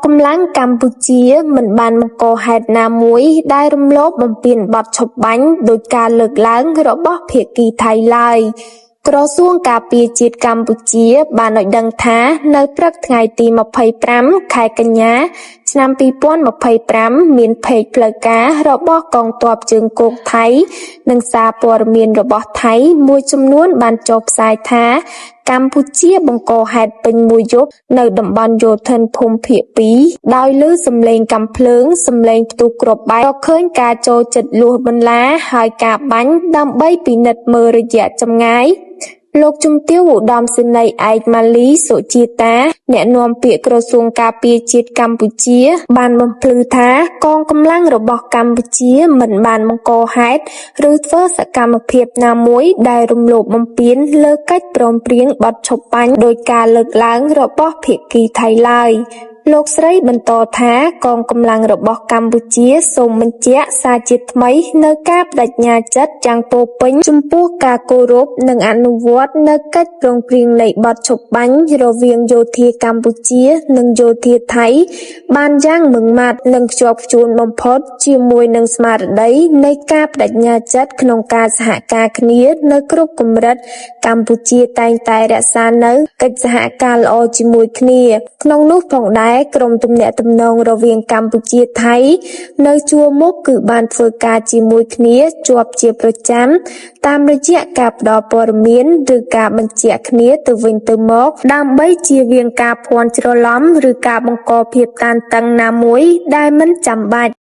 កម្លាំងកម្ពុជាមិនបានបង្កហេតុណាមួយដែលរំលោភបំពានបទឈប់បាញ់ដូចការលើកឡើងរបស់ភាគីថៃឡើយ ក្រសួងការពារជាតិកម្ពុជាបានឲ្យដឹងថា នៅព្រឹកថ្ងៃទី២៥ ខែកញ្ញា ឆ្នាំ២០២៥ មានផេកផ្លូវការរបស់កងទ័ពជើងគោកថៃ និងសារព័ត៌មានរបស់ថៃមួយចំនួនបានចុះផ្សាយថា កម្ពុជាបង្កហេតុពេញមួយយប់នៅតំបន់យោធិនភូមិភាគ២ ដោយឮសំឡេងកាំភ្លើង សំឡេងផ្ទុះគ្រាប់បែក ក៏ឃើញការចូលជិតលួសបន្លា ហើយការបាញ់ដើម្បីពិនិត្យមើលរយៈចម្ងាយ លោកជំទាវឧត្តមសេនីយ៍ឯក ម៉ាលី សុជាតា អ្នកនាំពាក្យក្រសួងការពារជាតិកម្ពុជា បានបំភ្លឺថា កងកម្លាំងរបស់កម្ពុជាមិនបានបង្កហេតុ ឬធ្វើសកម្មភាពណាមួយដែលរំលោភបំពានលើកិច្ចព្រមព្រៀងបទឈប់បាញ់ដូចការលើកឡើងរបស់ភាគីថៃឡើយ។ លោកស្រីបន្តថា កងកម្លាំងរបស់កម្ពុជាសូមបញ្ជាក់សារជាថ្មីនូវការប្តេជ្ញាចិត្តយ៉ាងពោរពេញចំពោះការគោរព និងអនុវត្តនូវកិច្ចព្រមព្រៀងនៃបទឈប់បាញ់រវាងយោធាកម្ពុជា និងយោធាថៃបានយ៉ាងម៉ឺងម៉ាត់ និងខ្ជាប់ខ្ជួនបំផុត ជាមួយនឹងស្មារតីនៃការប្តេជ្ញាចិត្តក្នុងការសហការគ្នានៅគ្រប់កម្រិត កម្ពុជាតែងតែរក្សានូវកិច្ចសហការល្អជាមួយគ្នា ក្នុងនោះផងដែរ ក្រុមទំនាក់ទំនងរវាងកម្ពុជា-ថៃ នៅជួរមុខគឺបានធ្វើការជាមួយគ្នាជាប់ជាប្រចាំ តាមរយៈការផ្ដល់ព័ត៌មាន ឬការបញ្ជាក់គ្នាទៅវិញទៅមក ដើម្បីជៀសវាងការភ័ន្តច្រឡំ ឬការបង្កភាពតានតឹងណាមួយដែលមិនចាំបាច់។